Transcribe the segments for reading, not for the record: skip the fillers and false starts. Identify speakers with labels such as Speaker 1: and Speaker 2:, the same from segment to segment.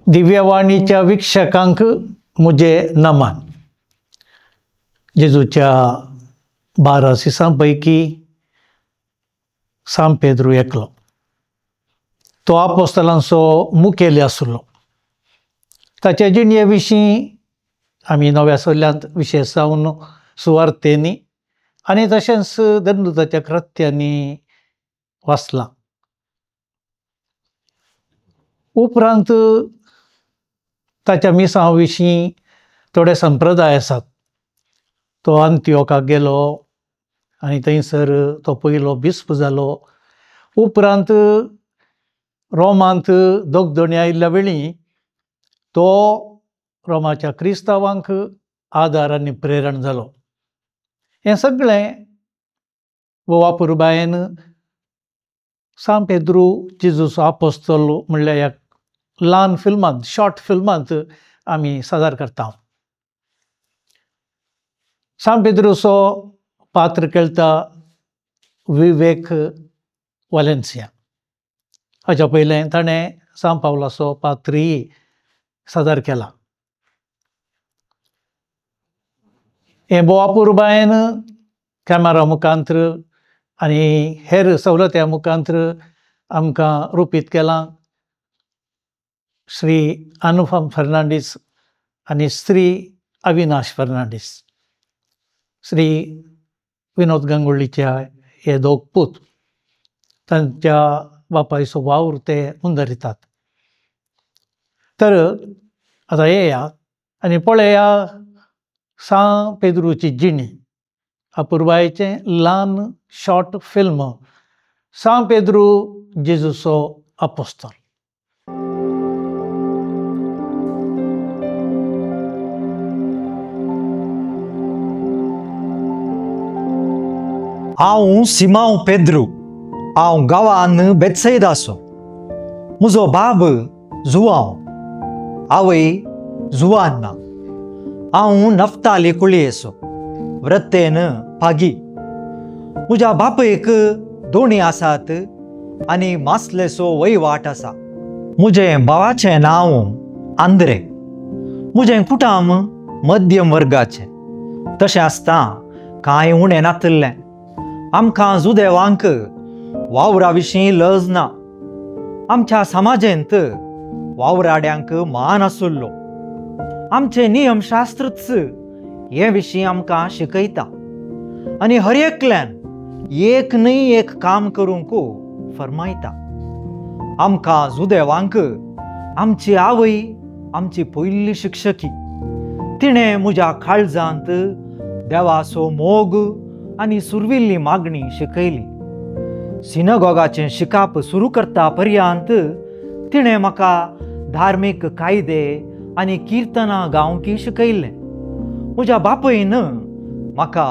Speaker 1: दिव्यवाणीच्या वीक्षकांक मुझे नमन। जेजूच्या 12 सिसां पैकी सांत पेद्रू एकलो। तो आपोस्तलांचो मुखेली आसलो। ताच्या जिणये विशीं आमी नव्या सल्ल्यांत विशेश जावन सुवार्तेंनी आनी तशेंच दंडुताच्या कृत्यांनी वाचलां। उपरांत ताच्या मिसां विशीं थोडे संप्रदाय आसात। तो अंत्योकाक गेलो आनी थंयसर तो पयलो बिस्प जालो। उपरांत रोमांत दोगदणी आयिल्ल्या वेळी तो रोमाच्या क्रिस्तांवांक आदार आनी प्रेरण जालो। हें सगळें वापुरबायेन सांत पेद्रू जेजूचो आपोस्तल म्हणल्यार ह्या ल्हान फिल्मांत, शॉर्ट फिल्मांत आमी सादर करता। सांत पेद्रूचो पात्र खेळटा विवेक वालेन्सिया। हाच्या पयलें ताणें सांत पावलाचो पात्रूय सादर केला। हें भोव अपुरबायेन कॅमेरा मुखांत्र आनी हेर सवलत्या मुखांत्र आमकां रुपीत केलां। श्री अनुपम फर्नांडीस आनी श्री अविनाश फर्नांडीस, श्री विनोद गांगुर्लीच्या हे दोग पूत तांच्या बापायचो वावर ते मुंदरितात। तर आतां येया आनी पळया सांत पेद्रूची जिणी, अपुरबायेचें ल्हान शॉर्ट फिल्म सांत पेद्रू जेजूचो आपोस्तल।
Speaker 2: हांव सिमांव पेद्रू, हांव गांवान बेत्सैदाचो। म्हजो बाब जुआंव, आवय जुआन्ना। हांव नफ्ताली कुळयेचो, वृत्तेन पागी। म्हज्या बापयक दोणी आसात आनी मासलेचो वयवाट आसा। म्हजें भावाचें नांव आंद्रे। म्हजें कुटुंब मध्यम वर्गाचें, तशें आसता कांय उणें नातिल्लें। आमकां जुदेवांक वावरा विशीं लज ना। आमच्या समाजेंत वावराड्यांक मान आसुल्लो। आमचें नियमशास्त्रच हे विशीं आमकां शिकयता आनी हर एकल्यान एक न्हय एक काम करूंक फर्मायता। आमकां जुदेवांक आमची आवय आमची पयली शिक्षकी। तिणें म्हज्या काळजांत देवाचो मोग आनी सुरविल्ली मागणी शिकयली। सिनागोगाचें शिकाप सुरू करता पर्यंत तिणें म्हाका धार्मीक कायदे आनी किर्तनां गावंकी शिकयल्लें। म्हज्या बापयन म्हाका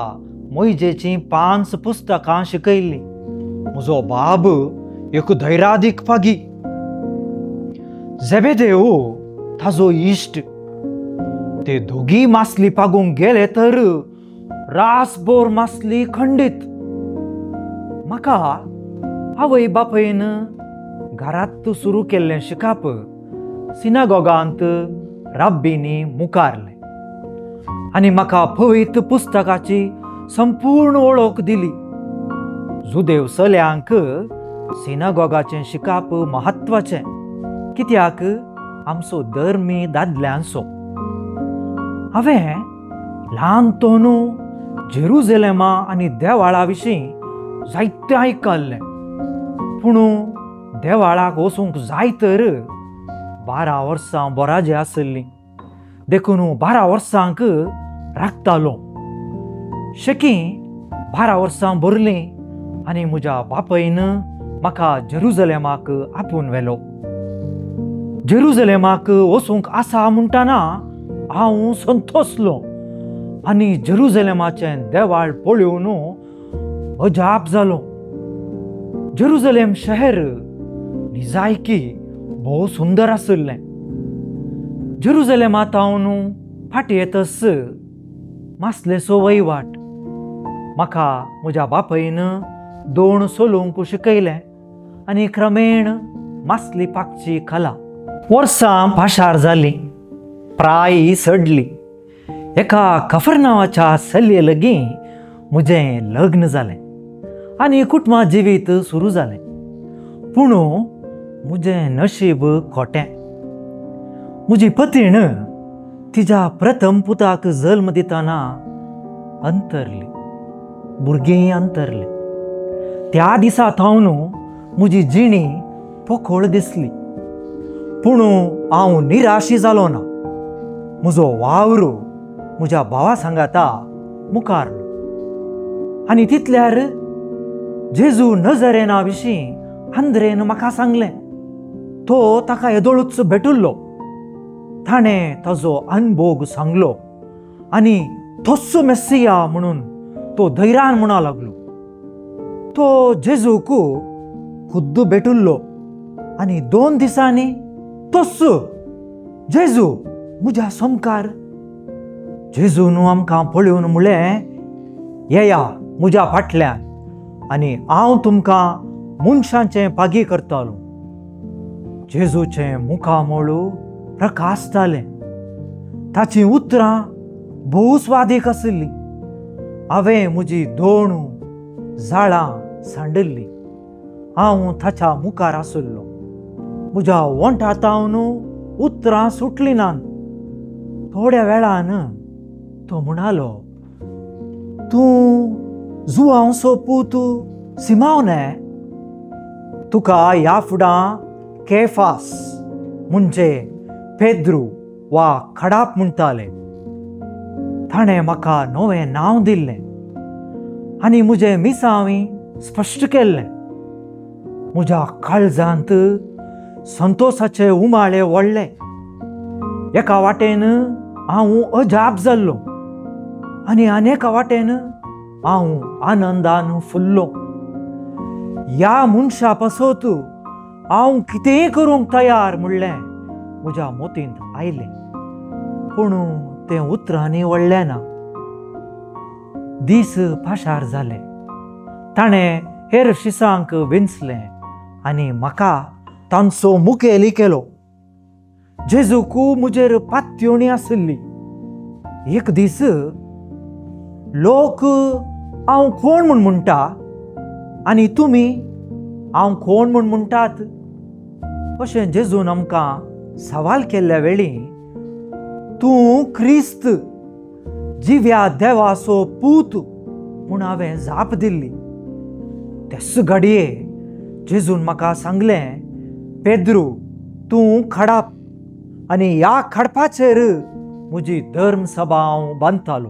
Speaker 2: मोयजेचीं 5 पुस्तकां शिकयल्लीं। म्हजो बाब एक धैरादीक पागी, जेबेदेव ताजो इश्ट। ते दोगी मासली पागूंक गेले तर रासभर मासली खंडीत। म्हाका आवय बापयन घरांत सुरू केल्लें शिकाप सिनागोगांत राब्बींनी मुखारलें आनी म्हाका पवित्र पुस्तकाची संपूर्ण वळख दिली। जुदेव चल्यांक सिनागोगाचें शिकाप म्हत्वाचें, कित्याक आमचो धर्मी दादल्यांचो। हांवें ल्हान तोनू जेरुजलेमा आनी देवाळा विशीं जायतें आयकल्लें, पूण देवाळाक वचूंक जाय तर 12 वर्सां बोराजे आसलीं, देखून 12 वर्सांक राखतालो। शेकी 12 वर्सां भरलीं आनी म्हज्या बापयन म्हाका जेरुजलेमाक आपोवन व्हेलो। जेरुजलेमाक वचूंक आसा म्हणटना हांव संतोसलो आनी जेरुजलेमाचें देवाळ पळोवन अजाप जालो। जेरुजलेम शहर निजायकी भोव सुंदर आशिल्लें। जेरुजलेमांत हांव फाटीं येतच मासलेचो वयवाट। म्हाका म्हज्या बापयन 2 चलोवंक शिकयलें आनी क्रमेण मासली पाकची कला। वर्सां पाशार जालीं, प्राय सडली. एका कफर नांवाच्या चलये लागीं म्हजें लग्न जालें आनी कुटुंबा जिवीत सुरू जालें. पूण म्हजें नशीब खोटें. म्हजी पतीण तिज्या प्रथम पुताक जल्म दितना अंतरली, भुरगीं अंतरलें. त्या दिसा थावन म्हजी जिणी पोखोळ दिसली. पूण हांव निराशी जालो ना. म्हजो वावर म्हज्या भावा सांगाता मुखारलो आनी तितल्यार जेजू नजरेना विशीं आंद्रेन म्हाका सांगलें. तो ताका येदोळूच भेटिल्लो. ताणें ताजो अनभोग सांगलो आनी तोच मेस्सिया म्हणून तो धैर्यान म्हणा लागलो. तो जेजूक खुद्द भेटिल्लो आनी 2 दिसांनी तोच जेजू म्हज्या समकार. जेजून आमकां पळोवन म्हणलें, येया म्हज्या फाटल्यान आनी हांव तुमकां मनशांचें पागी करतालो. जेजूचें मुखामळ प्रकाश जालें. ताचीं उतरां भोव स्वादीक आशिल्लीं. हांवें म्हजी दोण जाळां सांडिल्लीं. हांव ताच्या मुखार आशिल्लो. म्हज्या वोंठांतावन उतरां सुटलीं नात. थोड्या वेळान तो म्हणालो, तूं जुआंवचो पूत सिमांव न्हय? तुका ह्या फुडां केफास म्हणजे पेद्रू वा खडाप म्हणटाले. ताणें म्हाका नवें नांव दिल्लें आनी म्हजें मिसांवी स्पश्ट केल्लें. म्हज्या काळजांत संतोसाचे उमाळे व्हडले. एका वाटेन हांव अजाप जाल्लो आनी आनी एका वाटेन हांव आनंदान फुल्लो. ह्या मनशा पासत हांव कितेंय करूंक तयार म्हणलें म्हज्या मोतींत आयलें. पूण तें उतरांनी व्हडलें ना. दीस पाशार जाले. ताणें हेर शिसांक विंचलें आनी म्हाका तांचो मुखेली केलो. जेजूक म्हजेर पातयेवणी आशिल्ली. एक दीस लोक हांव कोण म्हूण म्हणटा आनी तुमी हांव कोण म्हूण म्हणटात अशें जेजून आमकां सवाल केल्ल्या वेळी, तूं क्रिस्त जिव्या देवाचो पूत म्हूण हांवें जाप दिल्ली. तेच घडये जेजून म्हाका सांगलें, पेद्रू तूं खडाप आनी ह्या खडपाचेर म्हजी धर्मसभा हांव बांदतालो.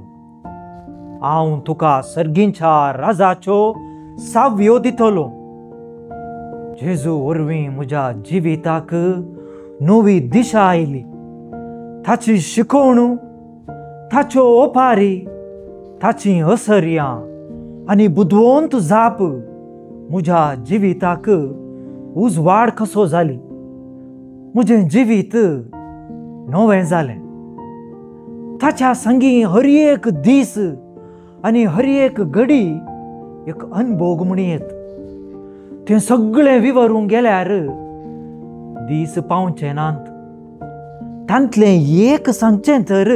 Speaker 2: हांव तुका सर्गींच्या राजाच्यो सावयो दितलो. जेजू वरवीं म्हज्या जिविताक नवी दिशा आयली. ताची शिकवण, ताच्यो ओपारी, ताची असर्यां आनी बुदवंत जाप म्हज्या जिविताक उजवाड कसो जाली. म्हजें जिवीत नवें जालें. ताच्या संगी हर एक दीस आनी हर एक घडी एक अनभोग म्हण येत. तें सगळें विवरूंक गेल्यार दीस पावचे नात. तांतलें एक सांगचें तर,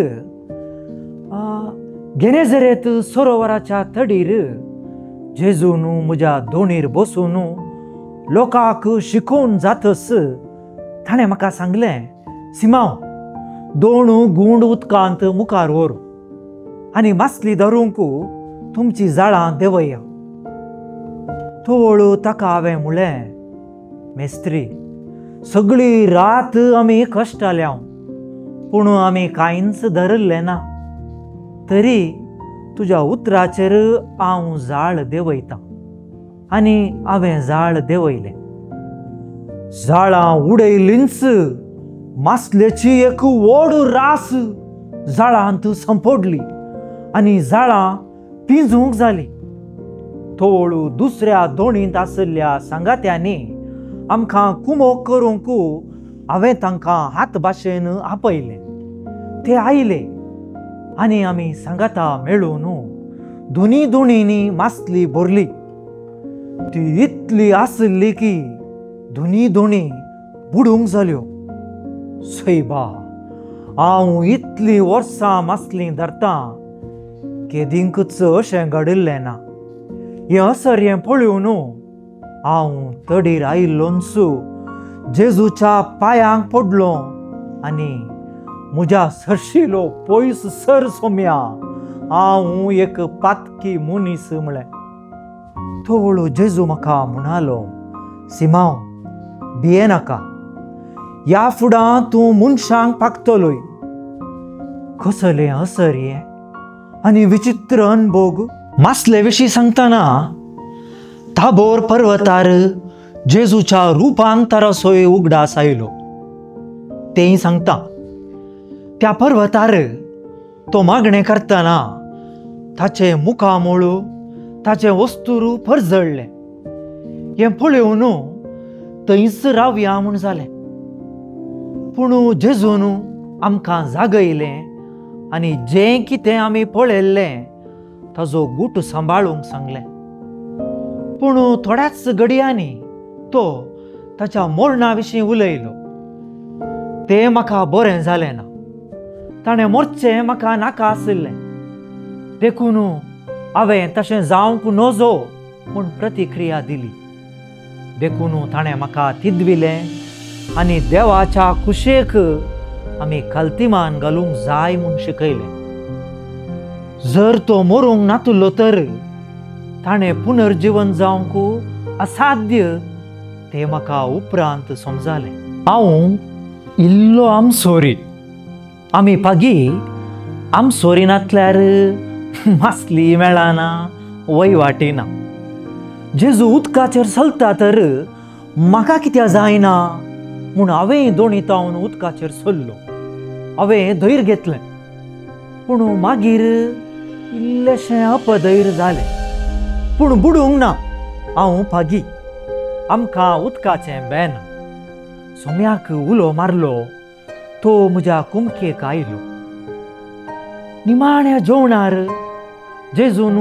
Speaker 2: गेनेझरेत सरोवराच्या तडीर जेजून म्हज्या दोणीर बसून लोकांक शिकोवन जातच ताणें म्हाका सांगलें, सिमांव दोण गुंड उदकांत मुखार व्हर आनी मासली धरूंक तुमची जाळां देंवया. तोळ ताका हांवें म्हणलें, मेस्त्री सगळी रात आमी कश्टाल्या पूण आमी कांयच धरिल्लें ना, तरी तुज्या उतराचेर हांव जाळ देंवयतां. आनी हांवें जाळ देंवयलें. जाळां उडयलींच मासलेची एक व्हड रास जाळांत संपडली आनी जाळां पिंजूंक जाली. तोळ दुसऱ्या दोणींत आशिल्ल्या सांगात्यांनी आमकां कुमोक करूंक हांवें तांकां हात भाशेन आपयलें. ते आयले आनी आमी सांगाता मेळून दोनी दोणींनी मासली भरली. ती इतली आशिल्ली की दोनी दोणी बुडूंक जाल्यो. सैबा, हांव इतलीं वर्सां मासलीं धरतां, केदींकूच अशें घडिल्लें ना. हें असर्यें पळोवन हांव तडीर आयिल्लोंच जेजूच्या पांयांक पडलो आनी म्हज्या सरशिलो पयस सर सोम्या, हांव एक पातकी मनीस म्हळें. तवळो जेजू म्हाका म्हणालो, सिमांव, भियेनाका, ह्या फुडां तूं मनशांक पागतलोय. कसलें असर्यें आनी विचित्र अनभोग. मासले विशीं सांगतना ताबोर पर्वतार जेजूच्या रुपांतराचोय उगडास आयलो. तेंय सांगता, त्या पर्वतार तो मागणें करतना ताचें मुखामळ ताचें वस्तुरू परजळ्ळें. हें पळोवन थंयच रावया म्हूण जालें. पूण जेजून आमकां जागयलें आनी जें कितें आमी पळयल्लें ताजो गूट सांबाळूंक सांगलें. पूण थोड्याच घडयांनी तो ताच्या मरणा विशीं उलयलो. तें म्हाका बरें जालें ना. ताणें मरचें म्हाका नाका आशिल्लें, देखून हांवें तशें जावंक नजो म्हूण प्रतिक्रिया दिली. देखून ताणें म्हाका तिदविलें आनी देवाच्या कुशेक आमी कल्तिमान घालूंक जाय म्हूण शिकयलें. जर तो मरूंक नातुल्लो तर ताणें पुनर्जीवन जावंक असाध्य तें म्हाका उपरांत समजालें. हांव इल्लो आमसोरी. आमी पागी आमसोरी नातल्यार मासली मेळना, वयवाटी ना. जेजू उदकाचेर चलता तर म्हाका कित्याक जायना म्हूण हांवें दोणी तावन उदकाचेर सरलो. हांवें धैर्य घेतलें, पूण मागीर इल्लेशें अपधैर्य जालें. पूण बुडूंक ना. हांव पागी, आमकां उदकाचें बेन. सोम्याक उलो मारलो, तो म्हज्या कुमकेक आयलो. निमाण्या जेवणार जेजून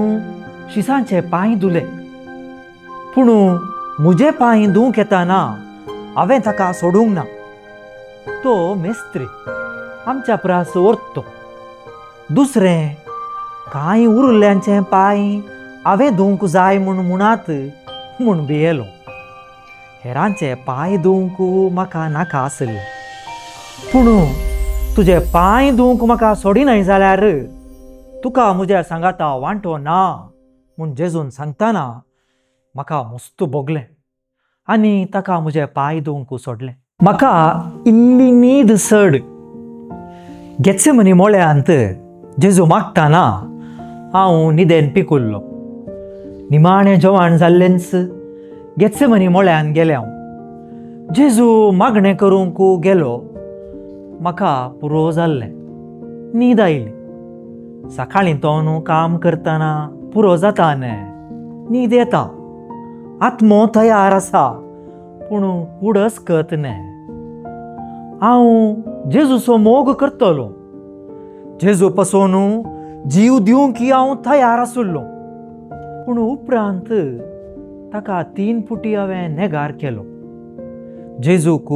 Speaker 2: शिसांचे पांय धुले, पूण म्हजे पांय धुवंक येतना हांवें ताका सोडूंक ना. तो मेस्त्री आमच्या प्रास ओरतो. दुसरें कांय उरिल्ल्यांचे पांय हांवें धुवंक जाय म्हूण म्हणात म्हूण भियेलो. हेरांचे पांय धुवंक म्हाका नाका आशिल्लें, पूण तुजे पांय धुवंक म्हाका सोडिनाय जाल्यार तुका म्हज्या सांगाता वांटो ना म्हूण जेजून सांगतना म्हाका मस्त भोगलें आनी ताका म्हजे पांय धुवंक सोडलें. म्हाका इल्ली न्हीद चड. गेत्सेमनी मोळ्यांत जेजू मागतना हांव न्हिदेन पिकुल्लो. निमाणें जेवण जाल्लेंच गेत्सेमनी मोळ्यान गेलें हांव. जेजू मागणें करूंक गेलो. म्हाका पुरो जाल्लें, न्हीद आयली. सकाळीं तो न्हू काम करतना पुरो जाता न्ही, न्हीद येता. आत्मो तयार आसा पूण कूड अस्कत न्ही. हांव जेजूचो मोग करतलो. जेजू पसून जीव दिवंक हांव तयार आशिल्लो. पूण उपरांत ताका 3 फुटी हांवें नेगार केलो. जेजूक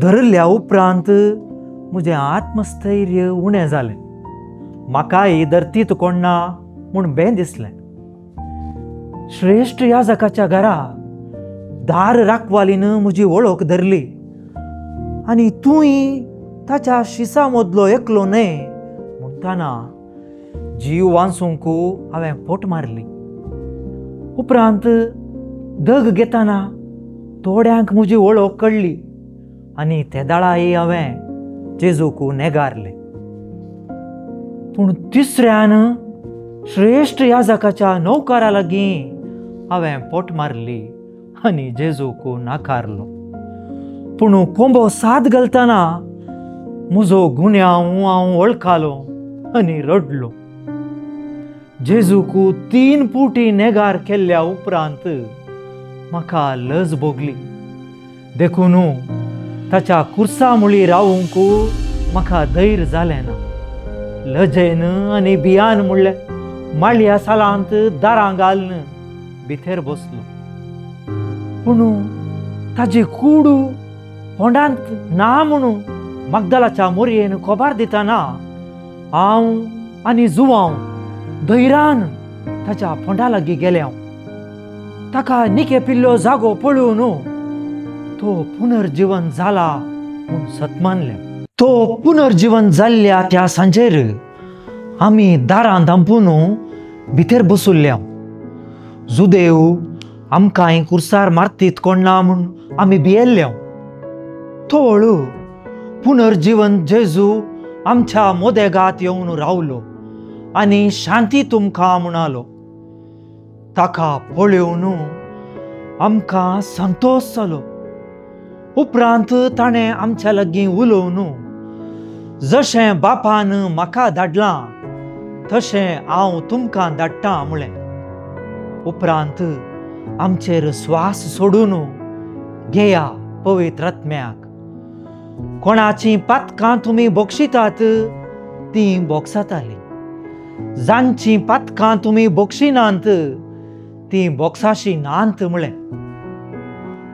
Speaker 2: धरिल्ल्या उपरांत म्हजें आत्मस्थैर्य उणें जालें. म्हाकाय धरतीत कोण ना म्हूण बें दिसलें. श्रेश्ठ याजकाच्या घरा दार राखवालीन म्हजी वळख धरली आनी तूंय ताच्या शिसा मदलो एकलो न्हय म्हणटना जीव वांसूंक हांवें पोट मारली. उपरांत दग घेतना थोड्यांक म्हजी वळख कळ्ळी आनी ते दाळाय हांवें जेजूक नेगारलें. पूण तिसऱ्यान श्रेश्ठ याजकाच्या नौकारा लागीं हांवें पोट मारली आनी जेजूक नाकारलो. पूण कोंबो साद घालतना म्हजो गुन्यांव हांव वळखालो आनी रडलो. जेजूक 3 फुटी नेगार केल्ल्या उपरांत म्हाका लज भोगली. देखून ताच्या कुर्सा मुळी रावूंक म्हाका धैर्य जालें ना. लजेन आनी भियान म्हणलें माळया सालांत दारां घालून भितर बसलो. पूण ताजी कूड फोंडांत ना म्हणून मागदालाच्या मोरयेन खबर दितना हांव आनी जुवांव धैरान ताच्या फोंडा लागीं गेले हांव. ताका निके पिल्लो जागो पळोवन तो पुनर्जीवन जाला म्हूण सत मानलें. तो पुनर्जीवन जाल्ल्या त्या सांजेर आमी दारां धांपून भितर बसुल्ल्या. जुदेव आमकां कुर्सार मारतीत कोण ना म्हूण आमी भियेल्ले. तोळ पुनर्जीवन जेजू आमच्या मोदेगात येवन रावलो आनी शांती तुमकां म्हणालो. ताका पळोवन आमकां संतोश जालो. उपरांत ताणें आमच्या लागीं उलोवन जशें बापान म्हाका धाडलां तशें हांव तुमकां धाडटां म्हळें. उपरांत आमचेर स्वास सोडून घेया पवित्र आत्म्याक. कोणाचीं पातकां तुमी बक्षितात तीं बोगसातालीं, जांचीं पातकां तुमी बक्षिनात तीं बोगसाशी नात म्हळें.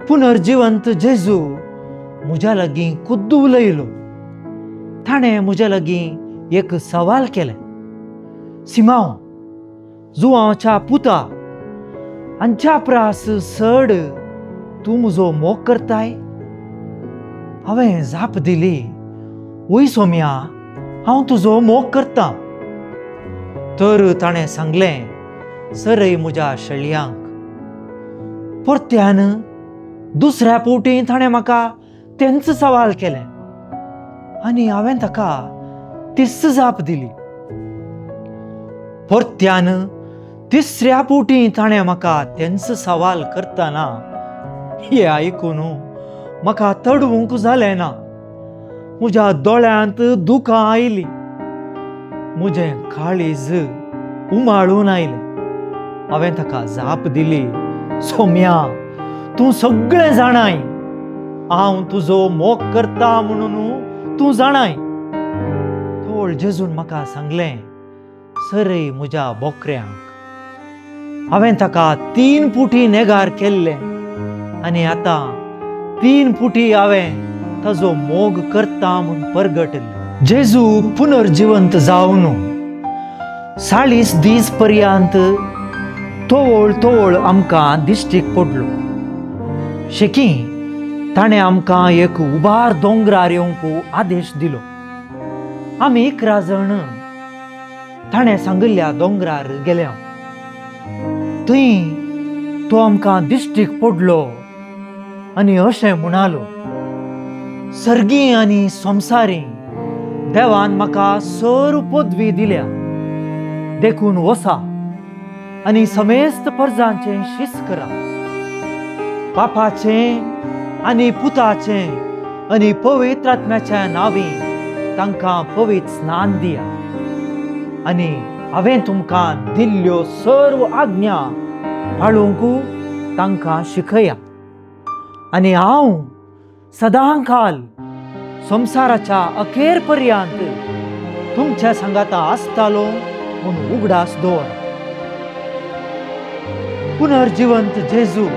Speaker 2: पुनर्जिवंत जेजू म्हज्या लागीं खुद्द उलयलो. ताणें म्हज्या लागीं एक सवाल केलें, सिमांव जुवांच्या पुता हांच्या प्रास चड तूं म्हजो मोग करताय? हांवें जाप दिली, वय सोम्या, हांव तुजो मोग करतां. तर ताणें सांगलें, सरय म्हज्या शेळयांक. परत्यान दुसऱ्या फावटी ताणें म्हाका तेंच सवाल केलें आनी हांवें ताका तीच जाप दिली. परत्यान तिसऱ्या फावटी ताणें म्हाका तेंच सवाल करतना हें आयकून म्हाका तडवूंक जालें ना. म्हज्या दोळ्यांत दुकां आयलीं, म्हजें काळीज उमाळून आयलें. हांवें ताका जाप दिली, सोम्या, तूं सगळें जाणाय, हांव तुजो मोग करता म्हणून तूं जाणाय. तोळ जेजून म्हाका सांगलें, सरय म्हज्या बोकऱ्यांक. हांवें ताका 3 पुटी नेगार केल्लें आनी आतां 3 पुटी हांवें ताजो मोग करता म्हूण परगटलें. जेजू पुनर्जिवंत जावन 40 दीस पर्यंत तोवळ तोवळ आमकां दिश्टीक पडलो. शेकी ताणें आमकां एक उबार दोंगरार येवंक आदेश दिलो. आमी 11 जाण ताणें सांगिल्ल्या दोंगरार गेले. थंय तो आमकां दिश्टीक पडलो आनी अशें म्हणालो, सर्गी आनी संवसारी देवान म्हाका सर्व पदवी दिल्या, देखून वसा आनी समेस्त परजांचें शिस करा, बापाचें आनी पुताचें आनी पवित्र आत्म्याच्या नांवी तांकां पवित्र स्नान दिया आनी हांवें तुमकां दिल्ल्यो सर्व आज्ञा पाळूंक तांकां शिकया. आनी हांव सदां काल संवसाराच्या अखेर पर्यंत तुमच्या सांगाता आसतालो म्हूण उगडास दवर. पुनर्जिवंत जेजू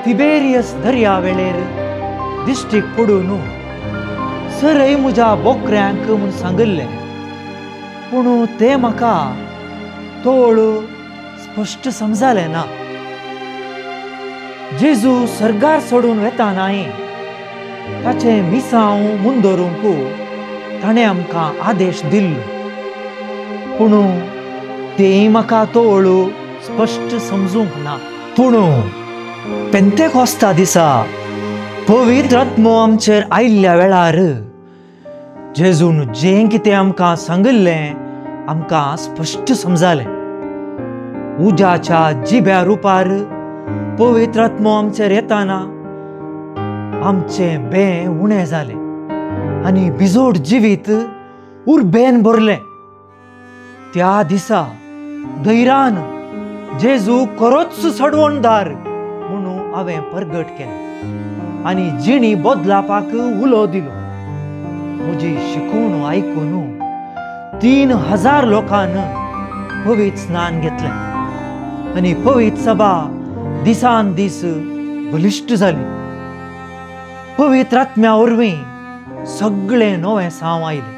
Speaker 2: तिबेरियस दर्या वेळेर दिश्टीक पडून सरय म्हज्या बोकऱ्यांक म्हूण सांगिल्लें, पूण तें म्हाका तोळ स्पश्ट समजालें ना. जेजू सर्गार सोडून वेता नाय ताचें मिसांव मुंदोरूंक ताणें आमकां आदेश दिल्लो, पूण तें म्हाका तोळ स्पश्ट समजूंक ना. पूण पेंतेकोस्ता दिसा पवित्र आत्मो आमचेर आयिल्ल्या वेळार जेजून जें कितें आमकां सांगिल्लें आमकां स्पश्ट समजालें. उज्याच्या जिब्या रुपार पवित्र आत्मो आमचेर येताना आमचें बें उणें जालें आनी बिजोड जिवीत उर्बेन भरलें. त्या दिसा धैरान जेजू खरोच सडवणदार म्हणून हांवें परगट केलें आनी जिणी बदलापाक उलो दिलो. म्हजी शिकवण आयकून 3000 लोकांन पवित्र स्नान घेतलें आनी पवित्र सभा दिसान दीस बलिश्ट जाली. पवित्र आत्म्या वरवीं सगळें नवें साव आयलें.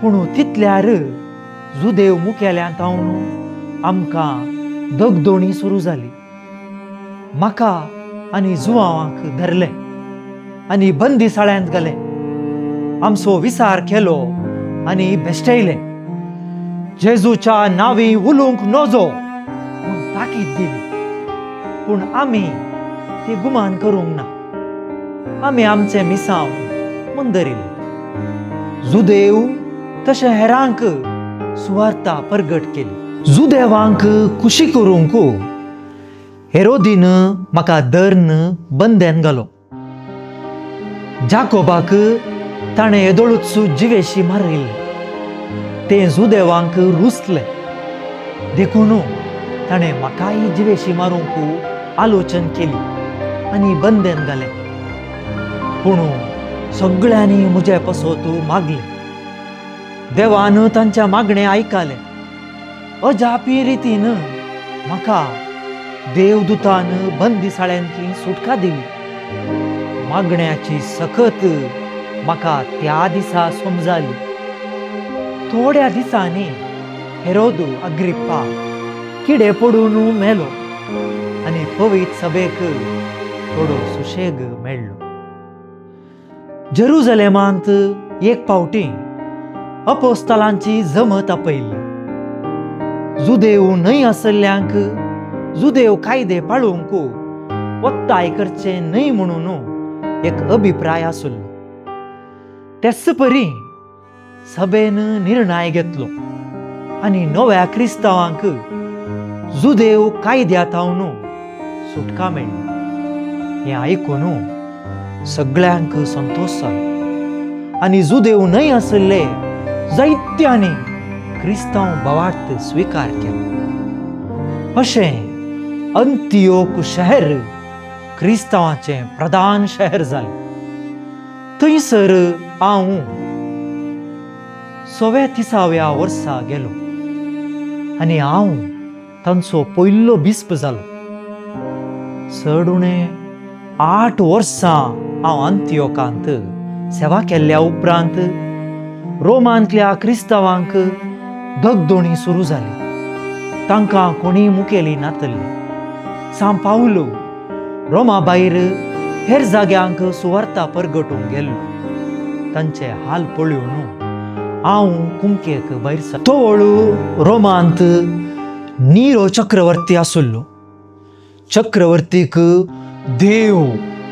Speaker 2: पूण तितल्यार जुदेव मुखेल्यांत हांव आमकां दगदोणी सुरू जाली. म्हाका आनी जुवांक धरलें आनी बंदीसाळ्यांत घालें. आमचो विचार केलो आनी भेश्टयलें. जेजूच्या नांवी उलोवंक नजो म्हूण ताकीद दिली. पूण आमी ती गुमान करूंक ना. आमी आमचें मिसांव मुंदरिलें. जुदेव तशें हेरांक सुवार्ता परगट केली. जुदेवांक खुशी करूंक हेरोदीन म्हाका धर्न बंदेन घालो. जाकोबाक ताणें येदोळूच जिवेशी मारिल्लें. तें जुदेवांक रुसलें. देखून ताणें म्हाकाय जिवेशी मारूंक आलोचन केली आनी बंदेन घालें. पूण सगळ्यांनी म्हजे पसत मागलें. देवान तांच्या मागणें आयकलें. अजापी रितीन म्हाका देवदूतान बंदीसाळ्यांतली सुटका दिली. मागण्याची सकत म्हाका त्या दिसा समजाली. थोड्या दिसांनी हेरोद अग्रिप्पा किडे पडून मेलो आनी पवित्र सभेक थोडो सुशेग मेळ्ळो. जेरुजलेमांत एक फावटी अपोस्तलांची जमत आपयल्ली. जुदेव न्हय आसल्ल्यांक जुदेव कायदे पाळूंक ಒತ್ತಾಯ करचे न्हय म्हणून एक अभिप्राय आसलो. तेच परी सभेन निर्णय घेतलो आनी नव्या क्रिस्तांवांक जुदेव कायद्या थावन सुटका मेळ्ळी. हें आयकून सगळ्यांक संतोश जालो आनी जुदेव न्हय आशिल्ले जायत्यांनी क्रिस्तांव भावार्थ स्विकार केलो. अशें अंतियोक शहर क्रिस्तांवाचें प्रधान शहर जालें. थंयसर हांव 34व्या वर्सा गेलो आनी हांव तांचो पयलो बिस्प जालो. चड उणें 8 वर्सां हांव अंतियोकांत सेवा केल्ल्या उपरांत रोमांतल्या क्रिस्तांवांक दगदोणी सुरू जाली. तांकां कोणी मुखेली नातल्ले. सांव पावलो रोमा भायर हेर जाग्यांक सुवार्ता परगटूंक गेल्लो. तांचे हाल पळोवन हांव कुमकेक भायर सरलो. तोवळू रोमांत निरो चक्रवर्ती आसलो. चक्रवर्तीक देव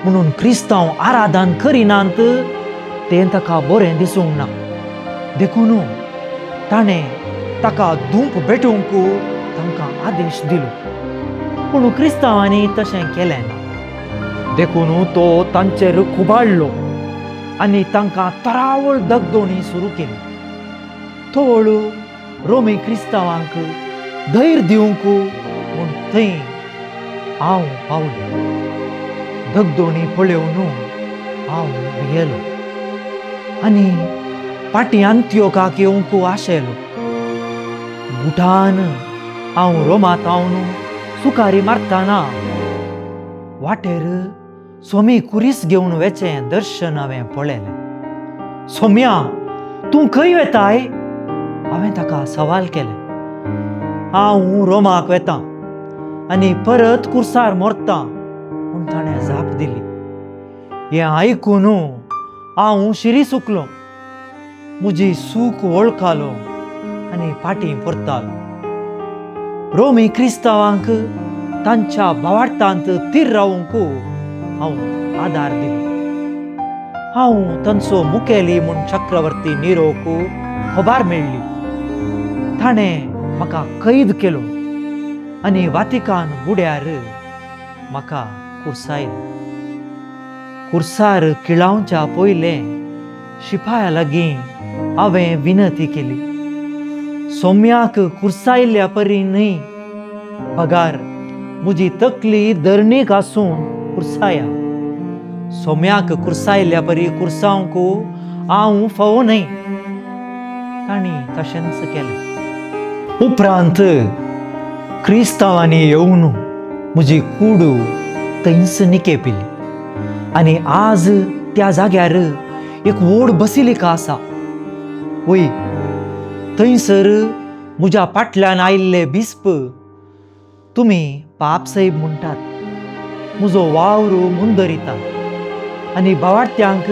Speaker 2: म्हणून क्रिस्तांव आराधन करिनात तें ताका बरें दिसूंक ना. देखून ताणें ताका धूप भेटोवंक तांकां आदेश दिलो. पूण क्रिस्तांवांनी तशें केलें ना. देखून तो तांचेर खुबाडलो आनी तांकां तरावळ दगदोणी सुरू केली. तोवळ रोमी क्रिस्तांवांक धैर्य दिवंक म्हूण थंय हांव पावलो. दगदोणी पळोवन हांव भियेलो आनी फाटीं अंतियोकाक येवंक आशेलो. गुठान हांव रोमांत हांव सुकारी मारतना वाटेर सोमी कुरीस घेवन वेचें दर्शन हांवें पळयलें. सोम्या, तूं खंय वेताय? हांवें ताका सवाल केलें. हांव रोमाक वेतां आनी परत कुर्सार मरतां म्हूण ताणें जाप दिली. हें आयकून हांव शिरी सुकलो. म्हजी सूख वळखालो आनी फाटीं परतालो. रोमी क्रिस्तांवांक तांच्या भावार्थांत थीर रावंक हांव आदार दिलो. हांव तांचो मुखेली म्हूण चक्रवर्ती निरोक खबर मेळ्ळी. ताणें म्हाका कैद केलो आनी वातिकान गुड्यार म्हाका कुर्सायलो. कुर्सार किळावच्या पयलें शिपाया लागीं हांवें विनंती केली, सोम्याक कुर्सायल्ल्या परी न्हय, बगार म्हजी तकली धरणीक आसून कुर्साया. सोम्याक कुर्सायल्ल्या परी कुर्सावंक हांव फावो न्हय. तांणी तशेंच केलें. उपरांत क्रिस्तांवांनी येवन म्हजी कूड थंयच निकेपिली आनी आज त्या जाग्यार एक व्हड बसिलिका आसा. वय थंयसर म्हज्या फाटल्यान आयिल्ले बिस्प तुमी पापसाहेब म्हणटात, म्हजो वावर मुंदरिता आनी भावार्थ्यांक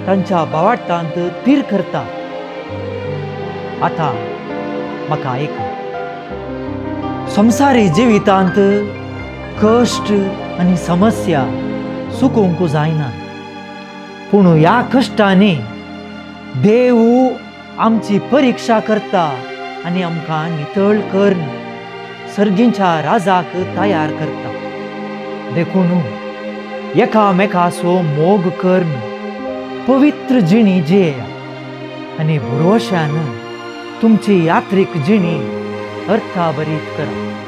Speaker 2: तांच्या भावार्थांत थीर करता. आतां म्हाका आयक, संवसारी जिवितांत कश्ट आनी समस्या चुकोवंक जायना, पूण ह्या कश्टांनी देव आमची परिक्षा करता आनी आमकां नितळ करून सर्गींच्या राजाक तयार करता. देखून एकामेकाचो मोग करून पवित्र जिणी जियेया आनी भरवश्यान तुमची यात्रीक जिणी अर्थाभरीत करा.